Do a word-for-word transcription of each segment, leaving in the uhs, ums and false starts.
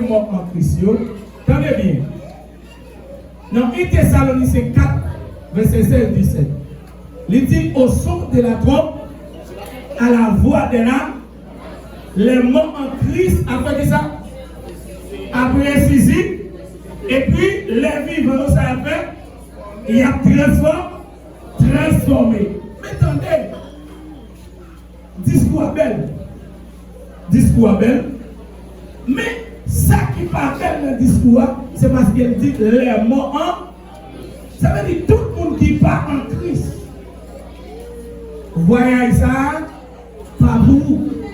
mò an Kris yo. Tande byen. Nan en Tesalonisyen kat, vèsè sèz disèt, li di, au son de la trompe, à la voix de la, les morts en Christ, ap fè kisa? Ap resizi. Epi, lè vivan yo, sa y ap fè? Y ap transfò-, transfòme. Men tande, diskou a bèl. Diskou a bèl. Men, sa ki pa bèl nan diskou a, se paske l di, les morts en, sa vle di tout moun ki pa an Kris. Vwayaj sa a, pa pou ou.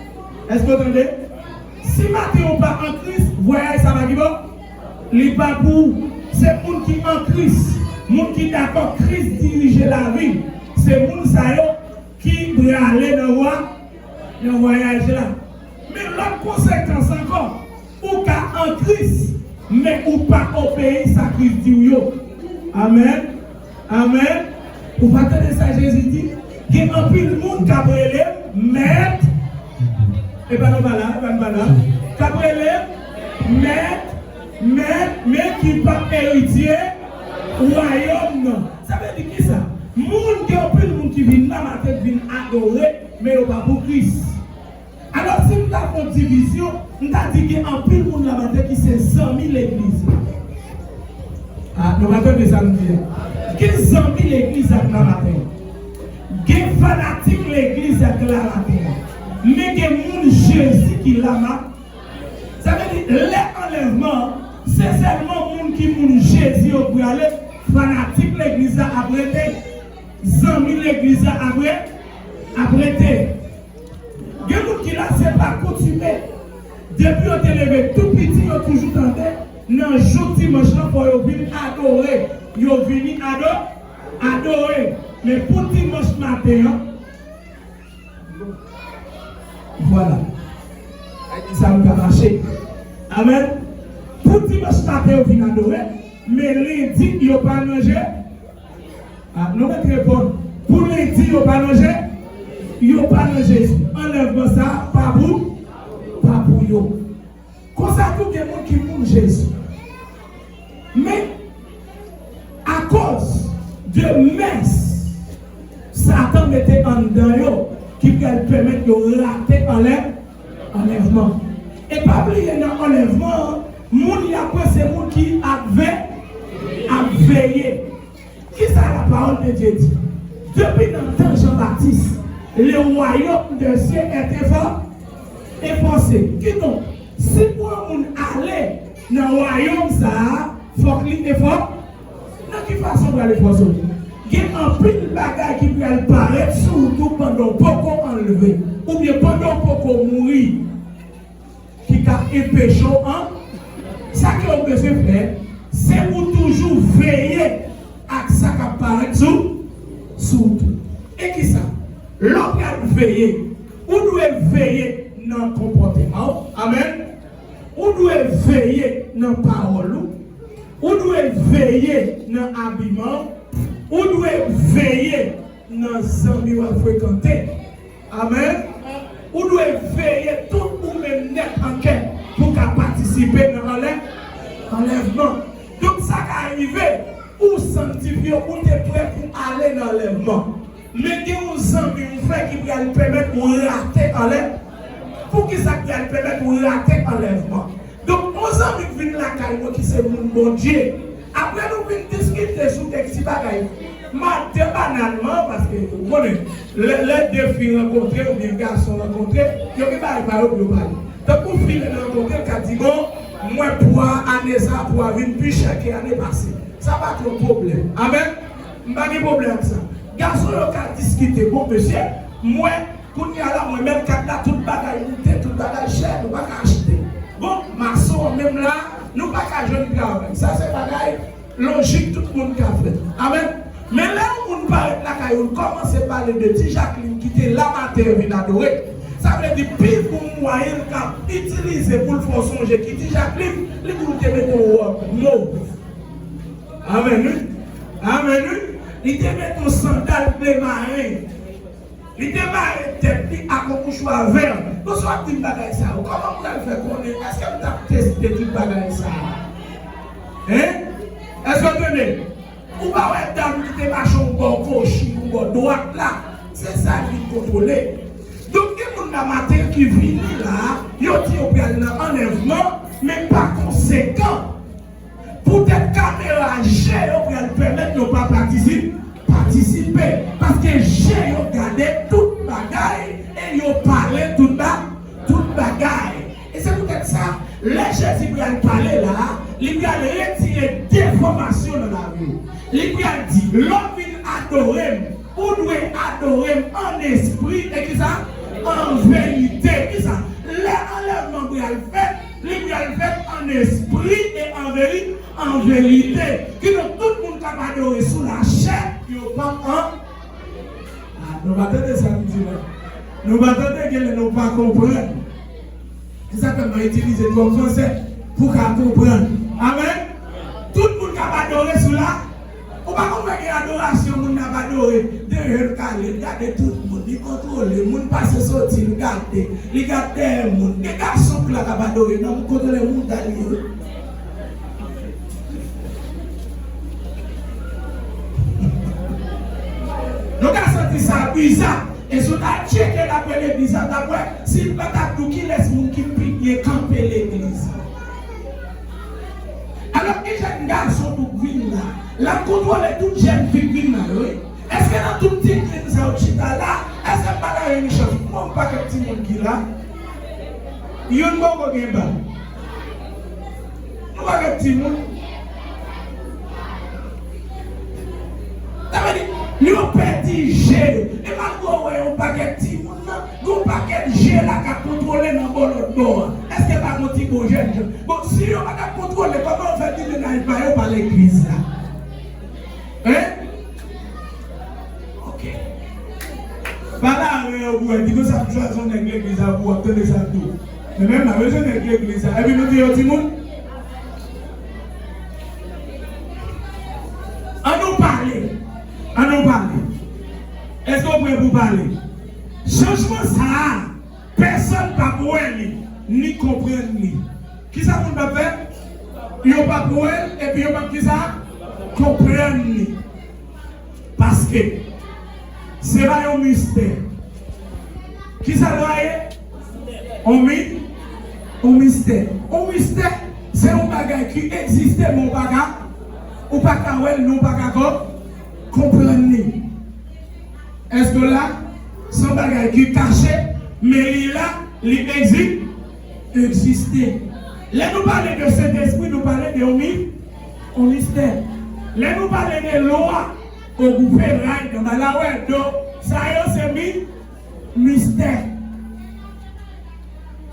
Èske w tande? Si maten ou pa an Kris, vwayaj sa pa ki bò? Li pa pou ou. Se moun ki an Kris, moun ki dakò Kris dirije lavi, se moun sa yo ki prale nan vwa-, nan vwayaj la. Men lòt konsekans ankò, ou ka an Kris, men ou pa obeyi sa Kris di w yo. Amèn. Amèn. Ou pa tande sa Jezi di? Gen anpil moun k ap rele m mèt. E pa nou pa la, e pa nou pa la. K ap rele m mèt, mèt, men ki p ap eritye wayòm nan. Sa vle di kisa? Moun, gen anpil moun ki vin la maten, vin adore, men yo pa pou Kris. Alò, si m ta fè yon divizyon, m ta di gen anpil moun la maten ki se zanmi legliz la. Ah, nou pa tande sa m di a. Gen zanmi legliz la k la maten. Gen fanatik legliz la k la maten. Men gen moun Jezi ki la ma-, sa vle di, lè anlèvman an, se sèlman moun ki moun Jezi yo k prale, fanatik legliz la ap rete. Zanmi legliz la ap re-, ap rete. Gen moun ki la, se pa koutime. Depi yo te leve tou piti, yo toujou tande, nan jou dimanch lan, fò yo vin adore. Yo vini ado-, adore. Men pou dimanch maten an, vwala. Sa nou ka mache. Amèn. Pou dimanch maten, yo vin adore. Men lendi, yo pa nan je-, Ah, nou mèt reponn. Pou lendi, yo pa nan Je-, yo pa nan Jezi. Anlèvman sa a pa pou, pa pou yo. Konsa tou, gen moun ki moun Jezi. Men, akoz de mès Satan mete anndan yo, ki pral pèmèt yo rate anlè-, anlèvman. E pa bliye, nan anlèvman an, moun y ap pran se moun ki ap ve-, ap veye. Kisa la parole de Dieu di? Depi nan tan Jan Batis, le royaume des cieux est efò-, efòse. Kidonk, si pou yon moun ale nan wayòm sa a, fòk li efò-, nan ki fason pral efòse w? Gen anpil bagay ki pral parèt sou wout ou pandan w poko anlve, oubyen pandan w poko mouri. Ki ka anpeche w an. Sa ke w bezwen fè, se pou toujou veye ak sa k ap parèt sou, sou wout ou. E kisa? Lè w pral veye, ou dwe veye nan konpòteman w. Amèn. Ou dwe veye nan pawòl ou. Ou dwe veye nan abiman w. Ou dwe veye nan zanmi w ap frekante. Amèn. Ou dwe veye tou ou menm nèt an kè pou w ka patisipe nan anlè-, anlèvman. Donk, sa ka rive, ou sanntifye w, ou te prè pou ale nan anlèvman. Men gen yon zanmi, yon frè ki pral pèmèt ou rate anlè-, poukisa k pral pèmèt ou rate anlèvman? Donk, yon zanmi k vin lakay mwen ki se moun Bondye. Apre nou vin diskite sou kèk ti bagay. M ap debanalman, paske, ou konnen, lè, lè de fi rankontre, oubyen gason rankontre, yo gen bagay pa yo pou yo pale. Tankou fi rankontre, l ka di, bon, mwen pwa ane sa a, pwa vin pi chè ke ane pase. Sa pa twò pwoblèm. Amèn? M pa gen pwoblèm ak sa. Gason yo ka diskite, bon, mesye, mwen, kounye a la, mwen menm, kat la, tout bagay moute, tout bagay chè, nou pa ka achte. Bon, mason an menm la, nou pa ka jwenn travay. Sa se bagay lojik tout moun ka fè. Amèn. Men lè yon moun parèt lakay ou, l kòmanse pale de Ti Jacqueline ki te la maten vin adore. Sa vle di pi bon mwayen l ka itilize pou l fè w sonje ki Ti Jacqueline, li di w te mete yon wòb mov. Amèn, wi. Amèn, wi. Li te mete yon sandal ble maren. Li te mare tèt li ak yon mouchwa vè. Bon, si w ap di m bagay sa yo, kòman m pral fè konnen? Èske m t ap teste tout bagay sa a? Hein? Èske w tande? Ou pa wè dam ki te mache yon bò goch, yon bò dwat la? Se sa l vin kontwole. Donk, gen moun nan maten ki vini la, yo di yo pral nan anlèvman, men pa konsekan. Poutèt kamera je yo pral pèmèt yo pa patisi-, patisipe. Paske je yo gade tout bagay e yo pale tout ba-, tout bagay. E se poutèt sa, lè Jezi pral pale la, li pral retire defòmasyon nan lavi w. Li pral di, lè w vin adore m, ou dwe adore m an espri e kisa? An verite. Kisa? Lè anlèvman pral fèt, li pral fèt an espri e an veri-, an verite. Kidonk, tout moun k ap adore sou lachè, yo p ap an-, ah, nou pa tande sa m di la. Nou pa tande, genlè nou pa konprann. Se sa k fè m pa itilize twòp fransè pou ka konprann. Amèn. Tout moun k ap adore sou la, ou pa konn wè gen adorasyon moun ap adore. Deje l kale, l gade tout moun, li kontwole, moun pase soti, l gade, li gade dèyè moun. Gen gason k la k ap adore, nan moun kontwole moun dal yo. Nou ka santi sa biza. E si w ta tcheke l apre legliz la, w t ap wè, si l pa t ap di w kilès moun ki pi byen kanpe legliz la. Alò, ki jèn gason tou grin la? L ap kontwole tout jèn fi grin la yo, wi. Èske nan tout ti grin sa yo chita la, èske m pa ta jwenn chans pou m wè yon pakèt timoun ki la? Youn poko gen bal. Yon pakèt timoun. Sa vle di, yo pèdi je yo. E malgre w wè yon pakèt timoun nan, gen yon pakèt je la k ap kontwole nan bò lòt bò a. Èske pa gon ti bon jèn jan? Bon, si yo pa t ap kontwole, kòman yo fè di mennaj pa yo pa legliz la? Hein? Ok. Pale avè yo pou wè, di konsa m chwazi yon nèg legliz la pou w ap tande sa tou. Men menm la, bezwen nèg legliz la. Epi nou di yo, timoun, ann nou pale. Ann nou pale. Èske w prè pou pale? Chanjman sa a, pèsonn p ap wè li, ni konprann li. Kisa moun p ap fè? Yo p ap wè l, epi yo p ap kisa? Konprann li. Paske se pa yon mistè. Kisa l va ye? On mi-, on mistè. On mistè, se yon bagay ki egziste, men w pa ka, ou pa ka wè l, men w pa ka kon-, konprann li. Èske w la? Se yon bagay ki kache, men li la, li egzi-, egziste. Lè nou pale de Sentespri, nou pale de yon mi-, yon mistè. Lè nou pale de lwa, ogoupe, ray, kanba lawè, do, sa yo se mi-, mistè.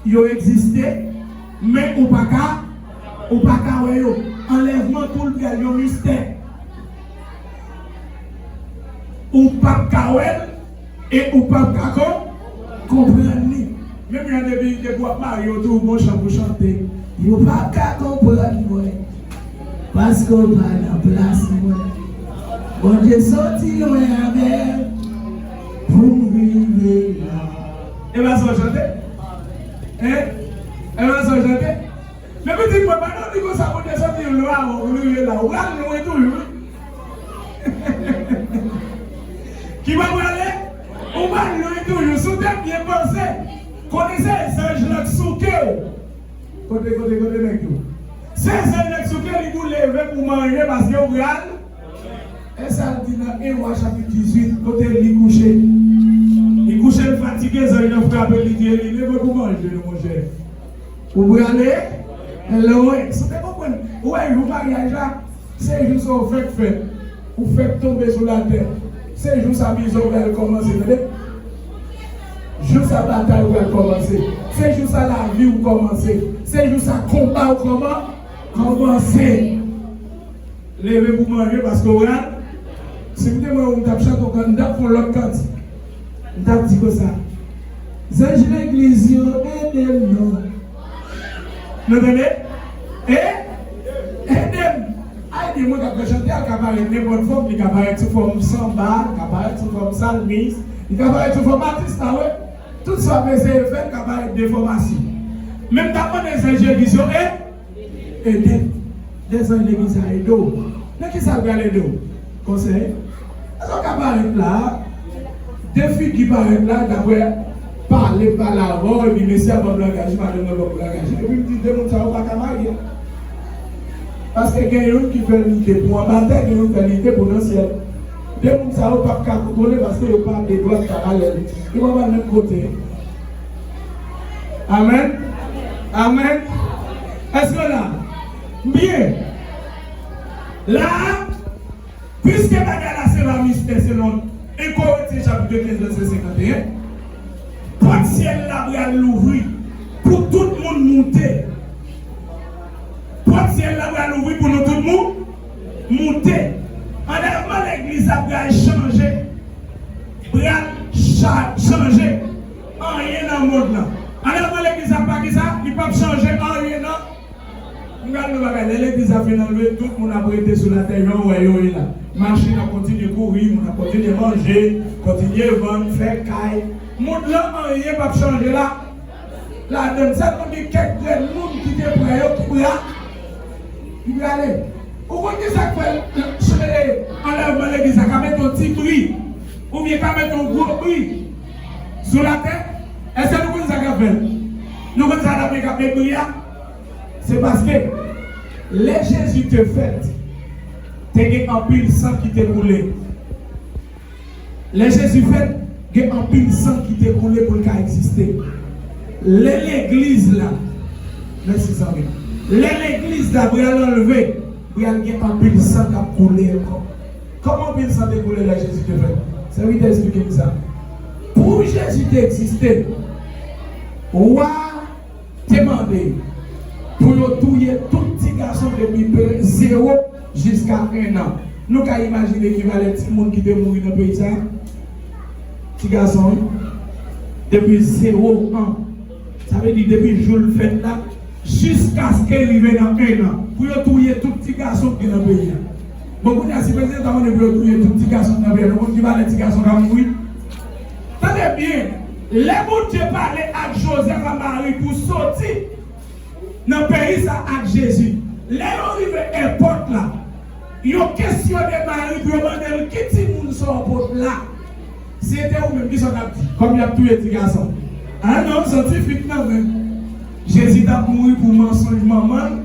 Yo egziste, men ou pa ka, ou pa ka wè yo. Anlèvman tou l pral yon mistè. Ou p ap ka wè l e ou p ap ka kon-, konprann li. Menm jan depi, depi w ap marye, w toujou gon chan pou chante. Yo p ap ka konprann mwen. Paske w pa nan plas mwen. Bondye soti lwen avè m pou m rive la. E pa sa w chante? Hein? E pa sa w chante? Men pitit mwen, pandan w di konsa, Bondye soti lwen avè w pou m rive la, ou pral lwen toujou, wi. Ki pa prale? Ou pral lwen toujou. Si w te byen panse, konnen se zanj lan k souke w. Kote, kote, kote nèg yo? Se zanj lan k souke, li di w leve pou manje paske w pral. E sa l di nan en Wa chapit dizuit, kote li kouche. Li kouche, l fatige, zanj lan frape, li di, Eli, leve pou manje, non, monchè. Ou prale lwen. Si w te konprann, ou wè jou maryaj la, se jou sa w fèk fèt. Ou fèk tonbe sou latè. Se jou sa mizè w pral kòmanse, tande. Jou sa batay ou pral kòmanse. Se jou sa lavi w kòmanse. Se jou sa konba w kòman-, kòmanse. Leve pou manje paske w pral. Si m te mwen ou, m t ap chante yon kan-, m t ap fè yon lòt kantik. M t ap di konsa, zanj legliz yo, ede m non. Nou tande? E? Ede m. A, ede mwen k ap fè chante a, l ka parèt nenpòt fòm, li ka parèt sou fòm sanba, li ka parèt sou fòm salmis, Li ka parèt sou fòm atis la, wi. Tout sa w ap eseye fè, l ka parèt de fòm atis. Men m t ap mande zanj legliz yo, e, ede m. De zanj legliz la ede w. Nan ki sa l pral ede w? Konsèy. Èske w ka parèt la, de figi parèt la, dapre pale, pale avè w, epi mesye a ban m langaj, madanm mwen ban m langaj. Epi m di, de moun sa yo pa ka marye. Paske gen youn ki fè lite pou anba tè, gen youn fè lite pou nan syèl. De moun sa yo p ap ka kontwole paske yo pa de dwat pa balèn. Yo pa ba menm kote. Amèn. Amèn. Èske w la? Byen. La, piske bagay la se pa mistè selon en Korentyen chapit kenz vèsè senkanteyen, pòt syèl la pral louvri pou tout moun moute. Pòt syèl la pral louvri pou nou tout moun moute. Anlèvman legliz la pral chanje. Pral cha-, chanje anyen nan mond lan. Anlèvman legliz la pa ki sa? Li p ap chanje anyen nan. M pral di yon bagay, lè legliz la fin anlve, tout moun ap rete sou latè jan w wè yo ye la. Machin ap kontinye kouri, moun ap kontinye manje, kontinye vann, fè kay. Mond lan anyen p ap chanje la. Ladann, sèlman gen kèk grenn moun ki te prè yo ki prè a, ki prale. Ou konn ki sa k fè, eh, anlèvman legliz la ka mete yon ti bri, oubyen ka mete yon gwo bri sou latè? Èske nou konn sa k ap fè l? Nou konn sa k ap fè k ap met bri a? Se paske lè Jezi te fèt, te gen anpil san ki te koule. Lè Jezi fèt, gen anpil san ki te koule pou l ka egziste. Lè legliz la, mèsi zanmi, lè legliz la pral anlve, pral gen anpil san k ap koule ankò. Kòman anpil san te koule lè Jezi te fèt? Sèvitè, eksplike m sa. Pou Jezi te egziste, wa te mande pou yo touye tout ti gason depi pe-, zewo jiska en an. Nou ka imajine ki valè timoun ki te mouri nan peyi sa a? Ti gason, wi. Depi zewo an. Sa vle di depi jou l fèt la, jiskaske l rive nan en an. Pou yo touye tout ti gason ki nan peyi a. Bon, kounye a, si prezidan ta mande pou yo touye tout ti gason ki nan peyi a, nou konn ki valè ti gason k ap mouri? Tande byen, lè Bondye pale ak Jozèf ak Mari pou soti nan peyi sa ak Jezi, lè yo rive èpòt la, yo kesyone Mari pou yo mande l, "Ki timoun sa w pot la?" Si se te ou menm, kisa w t ap di? Kòm y ap touye ti gason. A non, santifik nan menm. Jezi t ap mouri pou mansonj manman l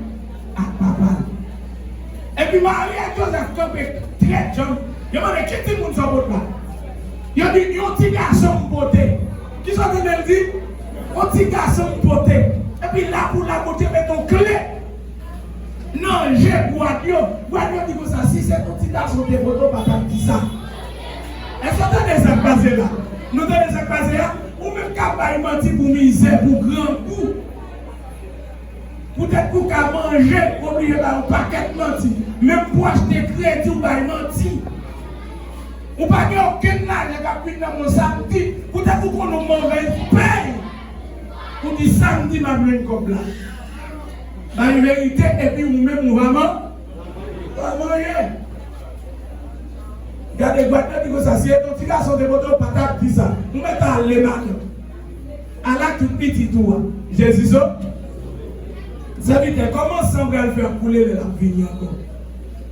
ak papa l. Epi Mari ak Jozèf kanpe trè djanm. Yo mande, "Ki timoun sa w pot la?" Yo di, "Yon ti gason m pote." Kisa w tande l di? "Yon ti gason m pote." Epi la pou la, Bondye mete yon kle nan je gwad yo. Gwad yo di konsa, "Si se yon ti gason te pote, w pa t ap di sa." Èske w tande sa k pase la? Nou tande sa k pase a? Ou menm k ap bay manti pou mizè, pou grangou. Poutèt pou w ka manje, ou oblije bay yon pakèt manti. Menm pou achte kredi, ou bay manti. Ou pa gen okenn lajan k ap vin nan men w samdi. Poutèt ou konn yon movèz pèy. Ou di, "Samdi, m ap jwenn kòb la." Bay verite, epi ou menm, ou va man-, va manje. Gade, gwad la di konsa, "Si e yon ti gason te pote, w pa t ap di sa." Ou mèt ale maten. Ala tout pitit ou a. Jezi sot. Sèvitè, kòman san pral fè koule lè l ap vini ankò?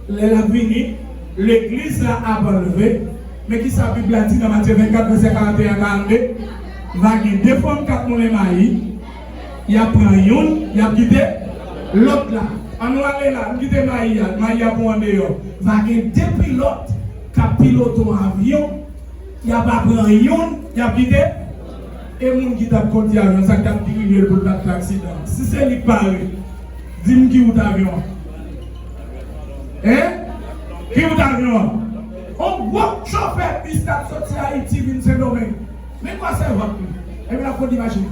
Lè l ap vini, legliz la ap anlve. Men ki sa Bib la di nan Matye vennkat, vèsè karanteyen a karannde? Va gen de fanm k ap moulen mayi. Y ap pran youn, y ap kite lòt la. Ann nou ale la, ann kite mayi a. Mayi a pou andeyò. Va gen de pilòt k ap pilote yon avyon. Y ap pran youn, y ap kite. E moun ki t ap kondi avyon, sa k t ap dirije l pou l pa t fè aksidan? Si se li k pare, di m ki wout avyon an. Hein? Ki wout avyon an? On gwo chofè bis k ap soti Ayiti vin Sendomeng. Men kwa sèvant li. Epi l ap kondi machin.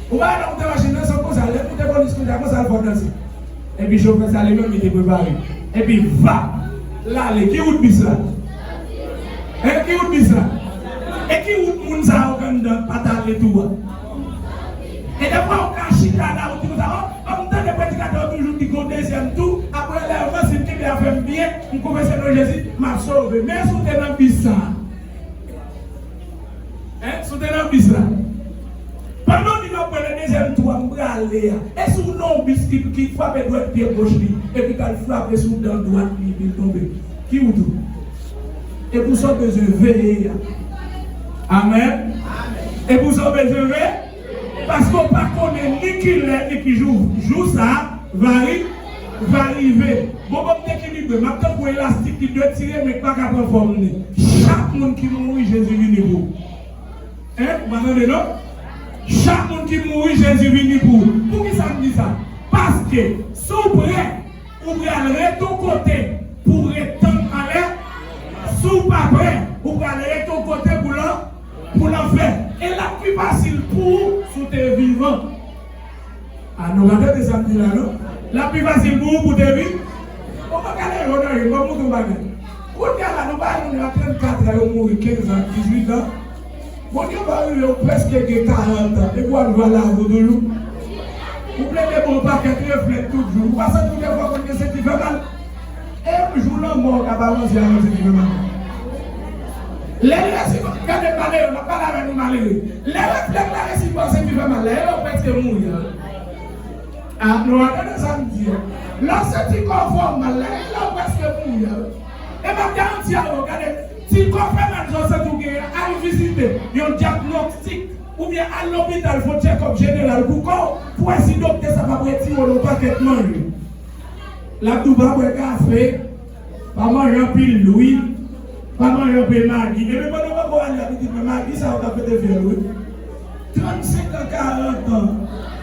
Ou pa wè lè w moute machin nan, se konsa, lè l moute polis konsa, konsa l fò danse. Epi chofè sa li menm li te prepare. Epi va l ale. Ki wout bis la? E ki wout bis la? E ki wout moun sa yo k anndan pa t ale tou a? E defwa ou ka chita la, ou di konsa, o, o, m tande predikatè yo toujou di gon dezyèm tou, apre anlèvman, si m kenbe afè m byen, m konfese non Jezi, m ap sove. Men si w te nan bis sa a, Te nan bis la. Pandan li ap pran nan dezyèm tou a, m prale a. E si w nan yon bis ki, ki frape dwèt pye goch li, epi k al frape sou dan dwat li, epi l tonbe? Ki wout ou? E pou sa w bezwen veye a. Amèn. E pou sa w bezwen veye. Paske w pa konnen ni kilè, ni ki jou, jou sa a va ri-, va rive. Bon, bon, m te ekilibre. M ap tankou elastik ki detire, men k pa ka pran fòm li. Chak moun ki mouri, Jezi vini pou ou. Hein? Ou pa tande, non? Chak moun ki mouri, Jezi vini pou ou. Poukisa m di sa? Paske, si w prè, ou pral ret yon kote pou w ret tann anlè. Si w pa prè, ou pral ret yon kote pou lan-, pou lanfè. E l ap pi fasil pou ou si w te vivan. A, nou pa tande sa m di la, non? L ap pi fasil pou ou pou te viv. Bon, mwen gade yo nan yo, mwen montre yon bagay. Kounye a la, nou pa wè moun yo a trannkat an, yo mouri kenz an, dizuit an. Bon, yo pa rive, yo prèske gen karant an. Epi w ap jwe a lavi w toujou. Ou plede bon pakèt reflèt tout jou. Ou pa santi w defwa konn gen senti fè mal? E jou lanmò w ka balanse a yon senti fè mal. Lè l resi, gade malere, m ap pale avè nou malere. Lè reflèks la resi pase ki fè mal la, e lè w prèske mouri a. A, nou ap tande sa m di a. Lè w santi kò w fè w mal la, e lè w prèske mouri a. E m ap garanti a ou, gade, si kò fè mal sa w santi w genyen, al vizite yon dyagnostik, oubyen al lopital fè yon tchèkòp jeneral pou kò w, pou wè si doktè sa p ap retire w nan yon pakèt manje. L ap di w pa bwè kafe, pa manje anpil lwil, pa manje anpil magi. Epi pandan w poko ale a, pitit mwen, magi sa yo ka pete fyèl ou wi. Trannsenk an, karant an,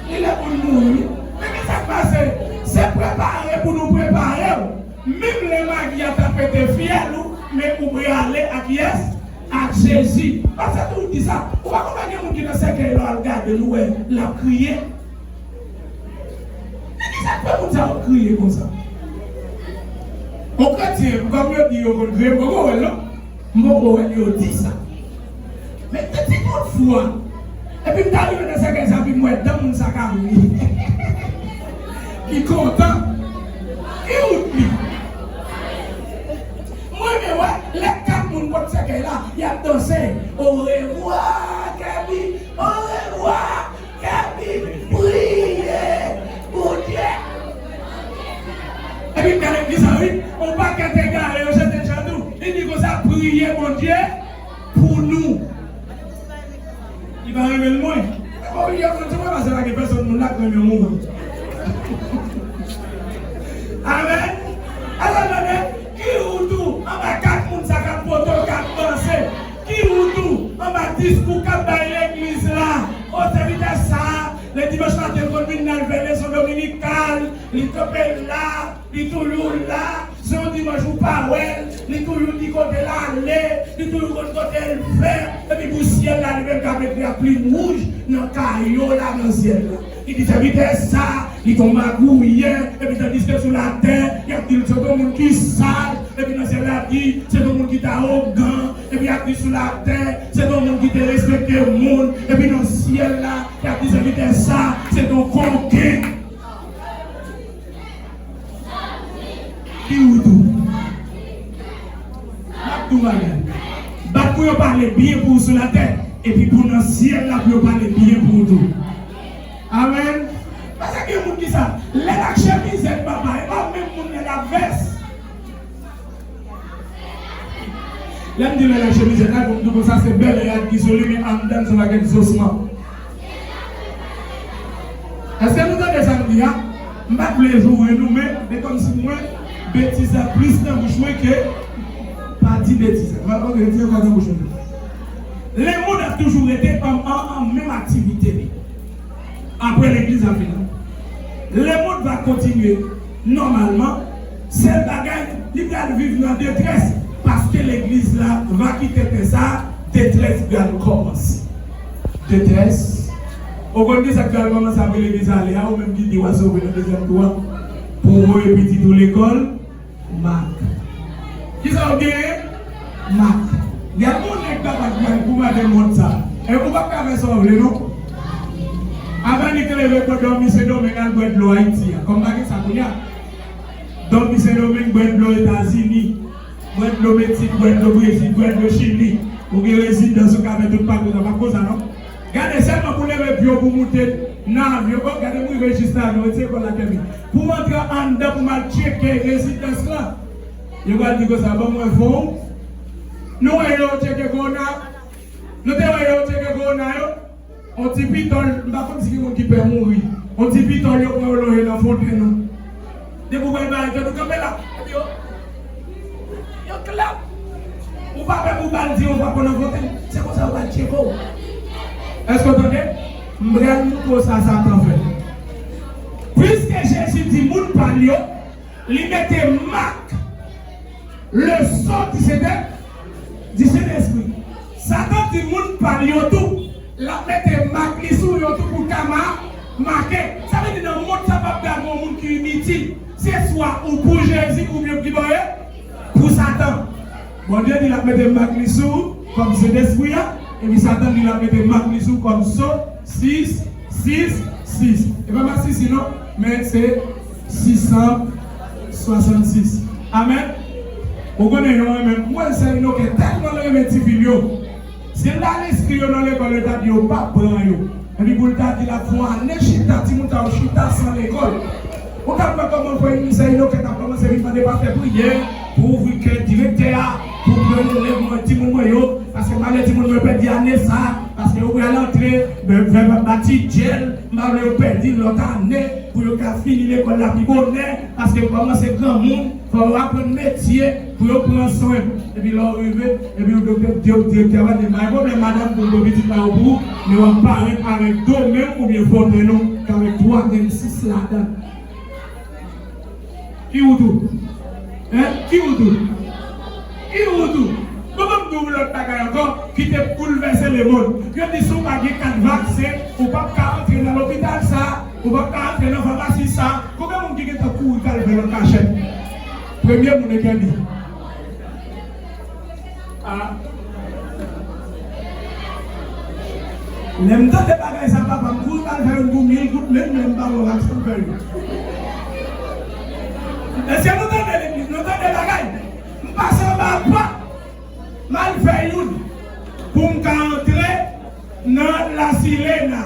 li lè pou l mouri. Men ki sa k pase? Se prepare pou nou prepare w. Menm lè magi a ta pete fyèl ou, men ou prale ak kiyès? Ak Jezi. Pastè toujou di sa. Ou pa konn gen moun ki nan sèkèy la, al gade l, ou wè l ap kriye. Men ki sa k fè moun sa yo kriye konsa? Yon kretyen, kòm yo di yo konn kriye, m poko wè l non. M poko wè l yo di sa. Men te ti kout fwa. Epi m ta rive nan sèkèy sa, epi m wè dan moun sa ka ri. Ki kontan. Ki wout li. Mwen menm, wè, lè kat moun pot sèkèy la, y ap danse. Orevwa, Kèbi, orevwa, Kèbi, priye Bondye. Epi m gade ki sa, wi, yon pakèt egare, yo jete chan tou. Li di konsa, priye Bondye pou nou. Li pa renmen l mwen. Epi w bliye konn se mwen, paske pa gen pèsonn moun la k renmen moun. Amèn. Alò, tande, ki wout ou anba kat moun sa k ap pote w, k ap danse? Ki wout ou anba diskou k ap bay legliz la? O, sèvitè sa, le dimanch maten, l konn vin nan vèlèsyon dominikal, li kanpe la, li toujou la. Se yon dimanch ou pa wè l, li toujou di kote l ale, li toujou konn kote l fè, epi pou syèl la, li menm k ap ekri ak plim wouj nan kayo la nan syèl la. Li di sèvitè sa, li t on magouyè, epi tandiske sou latè, y ap di l se t on moun ki saj, epi nan syèl la di, se t on moun ki t awogan, epi y ap di sou latè, se t on moun ki te respekte moun, epi nan syèl la, y ap di sèvitè sa, se t on koken. Ki wout ou? M ap di w bagay. Bat pou yo pale byen pou ou sou latè, epi pou nan syèl la pou yo pale byen pou ou tou. Amèn. Paske gen moun ki sa, lè l ak chemizèt papa, e pa menm moun lè l ak vès. Lè m di lè l ak chemizèt la, pou m di konsa se bèl rad ki sou li, men anndan l se yon pakèt zosman. Èske nou tande sa m di a? M pa t vle joure nou, men, men kòmsi mwen, betiz la plis nan bouch mwen ke pa di betiz la. Mwen, ok, di ankò nan bouch mwen. Lemonn ap toujou rete an, an, an menm aktivite li. Apre legliz la fini. Lemonn va kontinye nòmalman. Sèl bagay, li pral viv nan detrès, paske legliz la va kite tè sa, detrès pral kòmanse. Detrès. Ou konn ki sa k pral kòmanse apre legliz ale a, ou menm ki di w a sove nan dezyèm tou a? Pou voye pitit ou lekòl, Mak. Kisa w genyen? Mak. Gen yon nèg k ap pale pou maten mond sa. E ou p ap ka fè sa w vle, non. Avan li te leve pou dòmi Sendomeng al bwè dlo Ayiti a. Kòm pa gen sa kounye a. Dòmi Sendomeng, bwè dlo Etazini, bwè dlo Meksik, bwè dlo Brezil, bwè dlo Chili. Ou gen rezidans, ou ka fè tout pati, sa p ap konsa, non? Gade sèlman pou leve pye w pou moute nan avyon. Oh, gade m rive jis nan avyon, retire kò l la, Kèmi. Pou m antre anndan, pou m al tcheke rezidans lan. Yo pral di konsa, ban m wè fon w. Nou wè yo tcheke kowona? Nou te wè yo tcheke kowona yo? On ti pitòl, m pa konn si gen moun ki pè mouri. On ti pitòl yo pran yo lonje nan fontenn ou. Depi w wè l bay tèt ou kanpe la. Epi yo, yo klap. Ou pa pè pou bal tire w frape w nan fontenn. Se konsa yo pral tcheke w. Èske w tande? M pral montre w sa Satan fè. Piske Jezi di moun pa l yo, li mete mak le sang du Sentè-, du Sentespri. Satan di moun pa l yo tou, l ap mete mak li sou yo tou pou l ka ma-, make. Sa vle di nan mond sa p ap gen yon moun ki initil. Se swa ou pou Jezi oubyen pou ki bò ye? Pou Satan. Bondye di l ap mete mak li sou ou kòm Sentespri a, epi Satan di l ap mete mak li sou ou kòm so, sis, sis, sis. E pa masisi non, men se sis san swasannsis. Amèn. Ou konnen yo renmen, mwen sè Inoken tèlman renmen ti fi l yo. Si l t al enskri yo nan lekòl, yo ta di yo p ap pran yo. Epi pou l ta di l ap fè yon ane chita, timoun sa yo chita san lekòl. Ou t ap wè kòman frè Michel Inoken t ap kòmanse vin mande pastè priyè pou ouvri kè direktè a, pou pran elèv mwen, timoun mwen yo, paske m pa vle timoun mwen pèdi ane sa, paske yo pral antre, vè, vè, bati djèl, m pa vle yo pèdi lòt ane, pou yo ka fini lekòl la pi bonè, paske yo kòmanse granmoun, fò yo aprann metye, pou yo pran swen. Epi lè w rive, epi yon doktè, di-, direktè a di, pa gen pwoblèm, madanm, pou m pran pitit la yo pou ou, men w ap parèt avèk do men w oubyen fontenn ou, k avèk twa grenn sis ladan. Ki wout ou? Hein? Ki wout ou? Ki wout ou? Bon, ban m di w lòt bagay ankò ki te boulvèse lemonn. Yo di si w pa gen kat vaksen, ou p ap ka antre nan lopital sa, ou p ap ka antre nan famasi sa. Konbyen moun ki gentan kouri k al fè l an kachèt? Premye moun e Kèbi. Ah. Lè m tande bagay sa, papa, m kouri m al fè youn pou mil goud, menm lè m pa wè waksen m fè youn. Èske nou tande legliz? Nou tande bagay? M pase anba pòt, m al fè youn pou m ka antre nan La Sirena.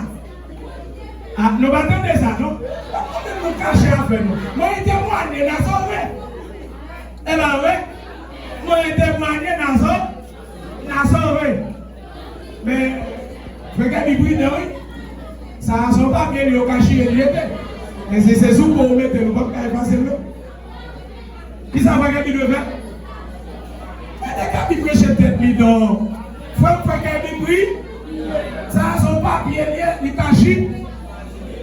Ah, nou pa tande sa, non? Mwen konnen nou kache afè nou. Mwen temwanye, n a sove. E pa vre? Mwen temwanye, n a sove. N a sove. Men, frè Kèbi pridan, wi. Sa a se yon papye li yo ka chire li ete. Men si se sou po ou mete l, ou p ap ka efase l, non. Kisa frè Kèbi dwe fè? Mete Kèbi preche tèt li non. Frè, frè Kèbi pri. Sa a se yon papye li ye, li ka chit.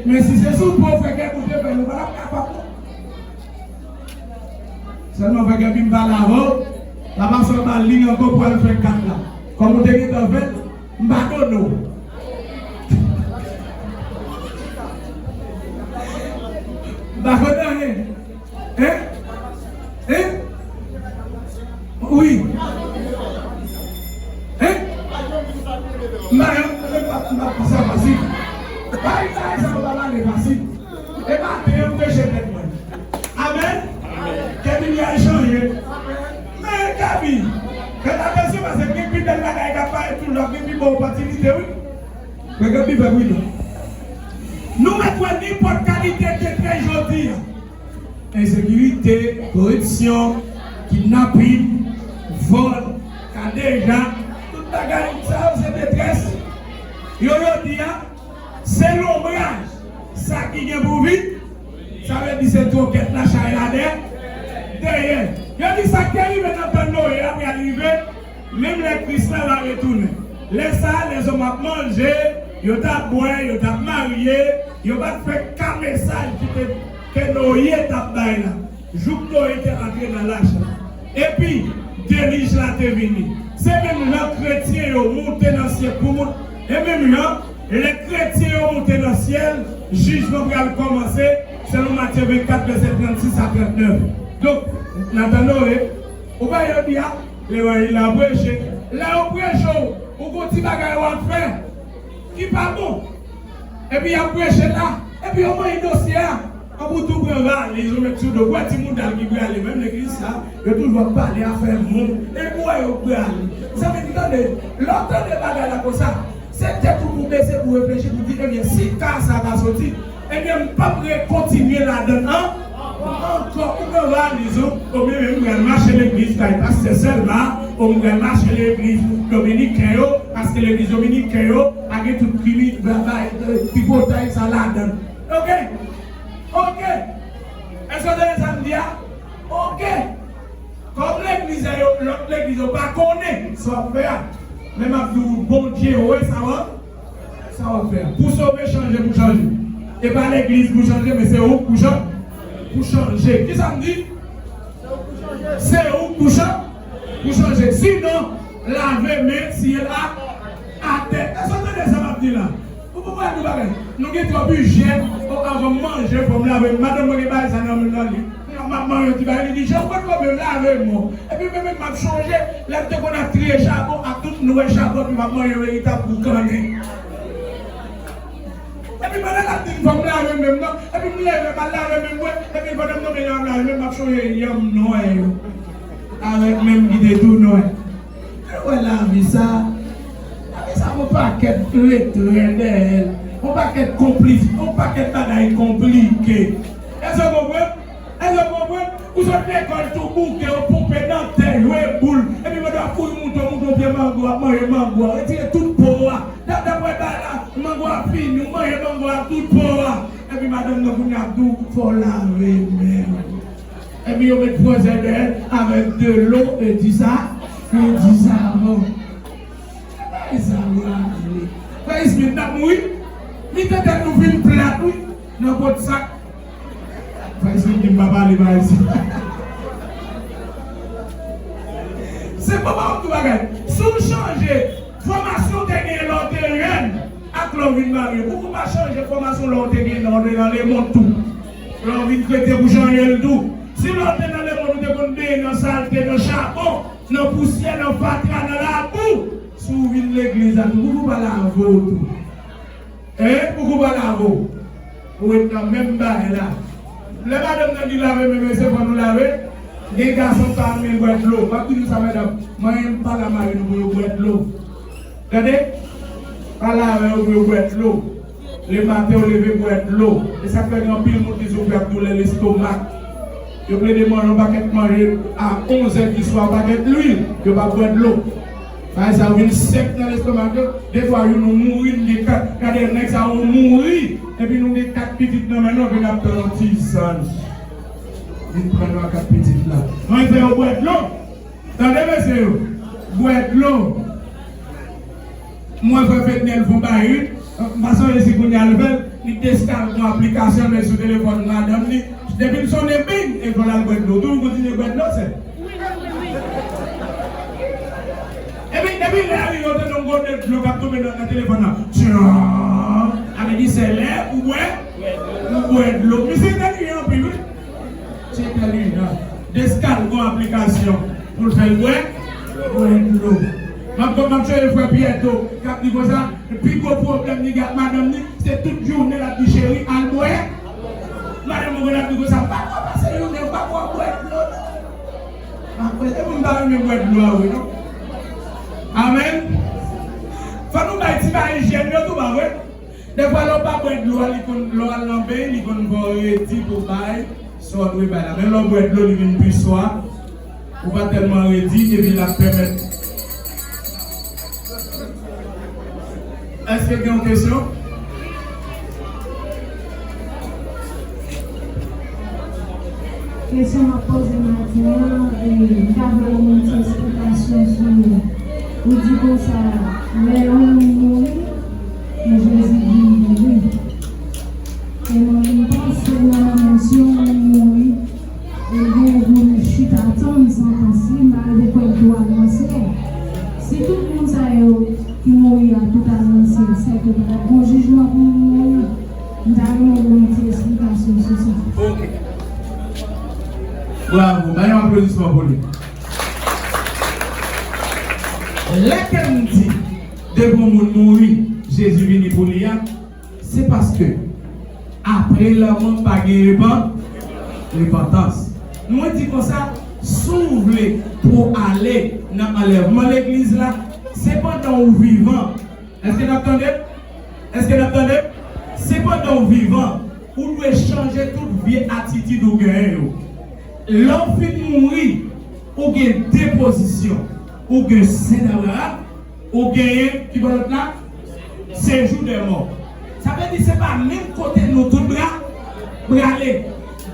Men si se sou po frè Kèbi ou te fè l, ou pa t ap kapab non. Sèlman frè Kèbi m pale avè w, la pa fè w ba liy ankò pou al fè kat la. Kòm ou te gentan fè l, m padone w. M pa konn anyen. Hein? Hein? Wi. Hein? M pa, m pa, m pa, sa fasil. Pa yon bagay sa yo pa pale fasil. E maten an m preche tèt mwen. Amèn. Kèbi li al chanje. Men Kèbi, fè atansyon paske gen pi bèl bagay k ap parèt tou, l ap gen pi bon opòtinite wi. Men Kèbi fè wi non. Nou mèt wè nenpòt kalite detrès jodi a. Ensekirite, koripsyon, kidnapin, vòl, kadejak, tout bagay sa yo se detrès. Yo jodi a, se lonbraj sa ki gen pou vin. Sa vle di se twokèt la chay la dè, dèyè. Yo di sa k te rive nan tan Noye a pral rive, menm lè Kris la va retounen. Lè sa a, lèzòm ap manje, yo t ap bwè, yo t ap marye, yo pa t fè ka mesaj ki te, ke Noye t ap bay la. Jouk Noye te antre nan lach la. Epi, delij la te vini. Se menm jan kretyen yo moute nan syèl pou moun. E menm jan, lè kretyen yo moute nan syèl, jijman pral kòmanse, selon Matye vennkat, vèsè trannsis a trannèf. Donk, nan tan Noye, ou pa yo di a, levanjil la preche. Lè yo preche w, ou gon ti bagay w ap fè ki pa bon. Epi y ap preche la, epi yo manye dosye a. An pou tou pran valiz ou met sou do. Ou wè ti mouda ki prale, menm legliz sa, yo toujou ap pale afè moun. E pou wè yo prale. Zanmi m, tande, lè w tande bagay la konsa, se tèt ou pou bese, pou reflechi, pou di, ebyen, si ka sa ta soti, ebyen, m p ap rekontinye ladan l an, ankò. Ou pran valiz ou, ou menm, m pral mache legliz kay pastè Sèlma, ou m pral mache legliz dominiken yo, paske legliz dominiken yo pa gen tout kili, bay, tripotay sa ladan l. Oke? Oke. Èske w tande sa m di a? Oke. Kòm legliz yo, lòt legliz yo pa konnen sa w ap fè a. Men m ap di w, Bondye wè sa w ap, sa w ap fè a. Pou sove, chanje pou chanje. E pa legliz pou chanje, men se ou k pou chan-, pou chanje. Kisa m di? Se ou k pou chan-, pou chanje. Sinon, lave men, siye l a, atè. Èske w tande sa m ap di la? Ou konprann yon bagay? Nou gen twòp ijyèn. O, avan m manje, fò m lave m. Madanm mwen gen bagay sa nan, nan li. M ap manje yon ti bagay, li di, "Jean Paul, fò m lave m." Epi mwen menm m ap chonje, lè m te konn ap triye chabon ak tout nwè chabon, epi m ap manje yon veritab boukannen. Epi pandan l ap di m, "Fò m lave men m non." Epi m leve, m al lave men mwen. Epi pandan m tonbe nan lave men m, m ap chonje yanm nwè yo. Avèk men m ki te tou nwè. Ou wè lavi sa? Lavi sa gon pakèt retrè dèyè l. Gon pakèt konplis, gon pakèt bagay konplike. Èske w konprann? Èske w konprann? Ou sot lekòl tou bouke, ou ponpe nan tè, jwe boul. Epi pandan w ap kouri moute, w moute yon pye mango, w ap manje mango a. Retire tout po a. Dap, dap wè bagay la, mango a fini, ou manje mango a tout po a. Epi madanm nan kounye a ap di w, fò w lave men w. Epi yo met pwazè dèyè l avèk delo, e di sa, e di savon. E sa yo raple. Frè Smith, n ap mouri. Li te tèt nou vin plat, wi, nan pot sak. Frè Smith di m pa pale pa isi. Se pa yon ti bagay. Si w chanje fòmasyon w te genyen lè w te jèn, ak lè w vin marye. Pouki w pa chanje fòmasyon lè w te gen, lè w te nan lemonn tou? Lè w vin krete pou chanje l tou. Si lè w te nan lemonn ou te konn benyen nan salte, nan chabon, nan pousyè, nan fatra, nan labou, si w vin legliz la tou, pouki w pa lave w tou? Hein? Pouki w pa lave w? Ou ret nan menm bagay la. Lè madanm nan di lave men, men se fò nou lave. Gen gason pa renmen bwè dlo. M ap di nou sa, medam. Manyen m pa la mari nou pou yo bwè dlo. Tande? Pa la avè yo pou yo bwè dlo. Lematen, yo leve bwè dlo. E sa k fè gen anpil moun ki soufri ak doulè lestomak. Yo plede manje yon pakèt manje a onzè di swa, yon pakèt lwil. Yo pa bwè dlo. Bagay sa yo vin sèk nan lestomak yo. De twa jou nou mouri, nou gen kat. Gade nèg sa yo mouri. Epi nou gen kat pitit nan men nou, epi n ap tann yon ti zan vin pran nou ak kat pitit la. Mwen fè yo bwè dlo. Tande mesye yo. Bwè dlo. Mwen fè Fednel fon bagay wi. M pa sonje si kounye a l fè l. Li deskalke yon aplikasyon, l met sou telefòn madanm li. Depi l sonnen, bing, e fò l al bwè dlo. Tou nou kontinye bwè dlo, sè. Epi, depi lè a rive, yo tande yon gode dlo k ap tonbe nan, nan telefòn nan. Tyan! Sa vle di se lè pou bwè, pou bwè dlo. Misye entèlijan anpil, wi. Misye entèlijan. Deskalke yon aplikasyon pou l fè l bwè, bwè dlo. M ap, m ap sonje frè Pierre To k ap di konsa, pi gwo pwoblèm li gen ak madanm li, se tout jounen l ap di, "Cheri, al bwè." Madanm mwen konn ap di konsa, "M pa ko pase jounen, m pa ko bwè dlo, non." Apre, se pou m pa renmen bwè dlo a vre, non. Amèn. Fò nou bay ti bagay ijyèn yo tou, pa vre? Dèfwa, lè w pa bwè dlo a, li konn, lè w al nan beny, li konn fè w redi pou w bay sa w dwe bay la. Men lè w bwè dlo, li vin pi swa. Ou pa tèlman redi, epi l ap pèmèt. Èske gen yon kesyon? Kesyon m ap poze maten an, e, m ta vle w ban m ti esplikasyon sou, ou di konsa, lè yon moun mouri, e Jezi vini pou li. E mwen, m panse nan moman si yon moun mouri, e gen yon moun chita tann santans li, m pa rete kwè l tou al nan syèl. Si tout moun sa yo ki mouri a tout al nan syèl, sèke pa t ap gen jijman pou moun mouri. M ta renmen gen yon ti esplikasyon sou sa. Ok. Bravo. Bay yon aplodisman pou li. Lè ke m di, depi yon moun mouri, Jezi vini pou li a, se paske Apre lanmò pa gen repan-, repantans. Mwen di konsa, si w vle pou w ale nan anlèvman legliz la, se pandan w vivan. Èske n ap tande m? Èske n ap tande m? Se pandan w vivan, ou dwe chanje tout vye atitid ou genyen yo. Lè w fin mouri, ou gen de pozisyon. Ou gen sen Abraram, ou genyen, ki bò lòt la? Sejou dè mò. Sa vle di se pa menm kote nou tout bra-, prale.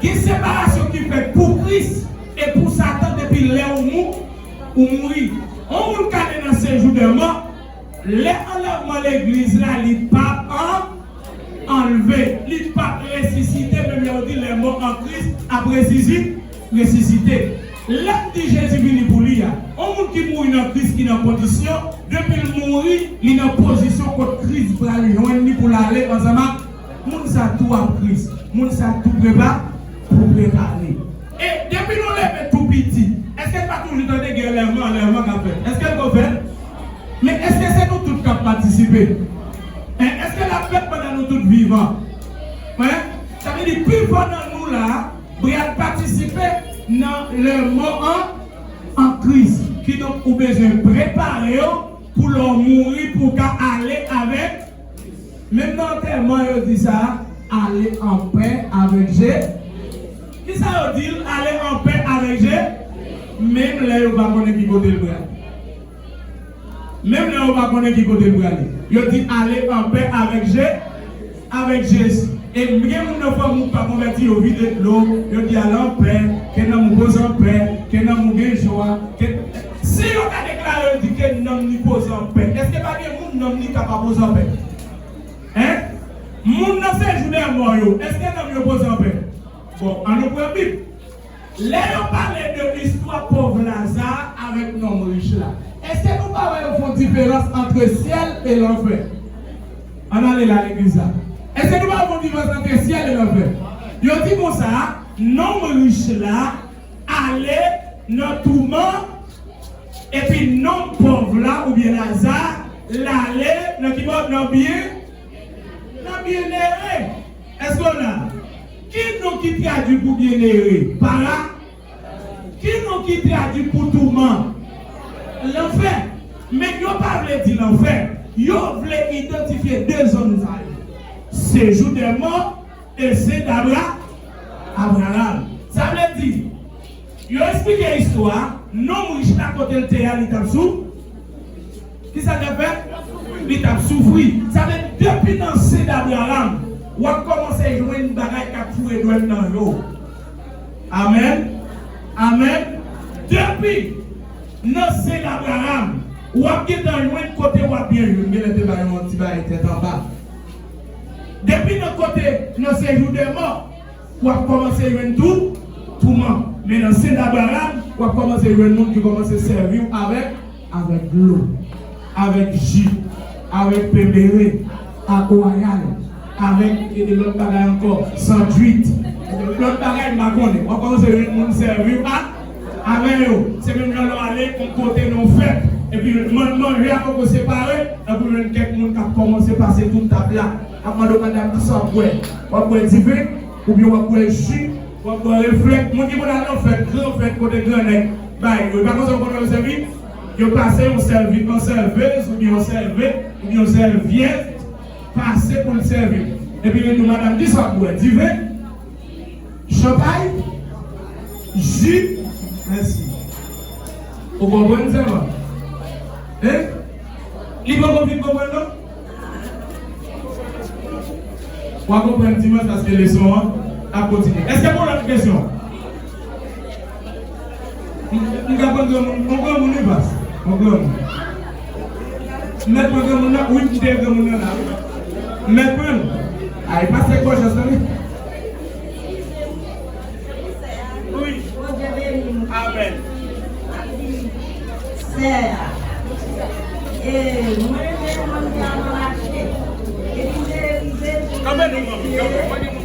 Gen separasyon ki fèt pou Kris e pou Satan depi lè ou mou-, ou mouri. Yon moun k ale nan sejou dè mò, lè anlèvman legliz la, li p ap an-, anlve. Li p ap resisite, menm jan yo di lè mò an Kris ap resisi-, resisite. Lè m di Jezi vini pou li a, yon moun ki mouri nan Kris ki nan kondisyon, depi l mouri, li nan pozisyon kot Kris pral jwenn li pou l ale ansanm ak moun sa tou ap Kris. Moun sa tou prepa-, pou prepare. E depi nou leve tou piti, èske n pa toujou tande gen anlèvman, anlèvman k ap fèt? Èske l ko fèt? Men èske se nou tout k ap patisipe? Hein? Èske l ap fèt pandan nou tout vivan? Hein? Sa vle di, pi fò nan nou la, pral patisipe nan lè mò an, an Kris. Kidonk, ou bezwen prepare w pou lè w mouri, pou w ka ale avèk Menm nan antèman, yo di sa, ale anpè avèk Je-, kisa yo di l? Ale anpè avèk Je-, menm lè yo pa konnen ki kote l prale. Menm lè yo pa konnen ki kote l prale. Yo di ale anpè avèk Je-, avèk Jezi. E gen moun nan fanmi w pa konvèti, yo vide dlo, yo di ale anpè, ke nanm ou poze anpè, ke nanm ou gen jwa, ke, si yo ta deklare, yo di ke nanm li poze anpè, èske pa gen moun nanm li ka pa poze anpè? Hein? Moun nan sejou dè mò yo, èske nanm yo poze anpè? Bon, ann nou pran Bib. Lè yo pale de istwa pòv Laza avèk nonm rich la, èske nou pa wè yo fè yon diferans ant syèl e lanfè? Ann ale la legliz la. Èske nou pa wè yon diferans ant syèl e lanfè? Yo di konsa, nonm rich la ale nan touman, epi nonm pòv la, oubyen Laza, l ale nan ki bò? Nan byen, nan byennere. Èske w la? Ki non ki tradui pou byennere? Para-, ki non ki tradui pou touman? Lanfè. Men yo pa vle di lanfè. Yo vle idantifye de zòn sa yo. Sejou dè mò e sen d'Abra-, Abraram. Sa vle di, yo eksplike istwa, nonm rich la kote l te a, li t ap sou-, kisa l t ap fè? Li t ap soufri. Sa vle di, depi nan sen d'Abraram, w ap kòmanse jwenn bagay k ap foure dwèt nan yo. Amèn. Amèn. Depi nan sen d'Abraram, w ap gentan jwenn kote w ap byen jwenn. Genlè te ba yo yon ti bagay tèt anba. Depi nan kote, nan sejou dè mò, w ap kòmanse jwenn tou, touman. Men nan sen d'Abraram, w ap kòmanse jwenn moun ki kòmanse sèvi w avèk, avèk dlo, avèk ji, avèk pen bere, ak wayal, avèk, e, e lòt bagay ankò, sandwich. Lòt bagay m pa konnen. W ap kòmanse jwenn moun sèvi w a-, avè yo. Se menm jan lè w ale yon kote nan yon fèt, epi man-, manje a poko separe, epi w jwenn kèk moun k ap kòmanse pase tout tab la. Ap mande w, "Madanm, kisa w ap bwè?" W ap bwè diven, oubyen w ap bwè ji, w ap bwè reflèk. Moun ki konn al nan fèt, gran fèt, kote gran nèg bay, yo pa konsa yo konn yo sèvi. Yo pase yon sèvi-, yon sèvez, oubyen yon sève, oubyen yon sèvyèt, pase pou l sèvi. Epi yo di w, "Madanm, kisa w ap bwè? Diven?" Chanpay? Ji? Mèsi. Ou konprann sèlman? Hein? Li poko fin konprann non? W a konprann dimanch paske leson an ap kontinye. Èske gen lòt kesyon? M, m ka pran granmoun, yon granmoun wi pas. Yon granmoun. M mèt pran granmoun nan, wi, m te granmoun nan la, wi. M mèt pran l. Ay, pastè Gòjans lan, wi. Wi. Amèn. Sè a. E mwen menm, mwen te al mache. Epi m te rive sou... Kanpe non, manmi, kanpe.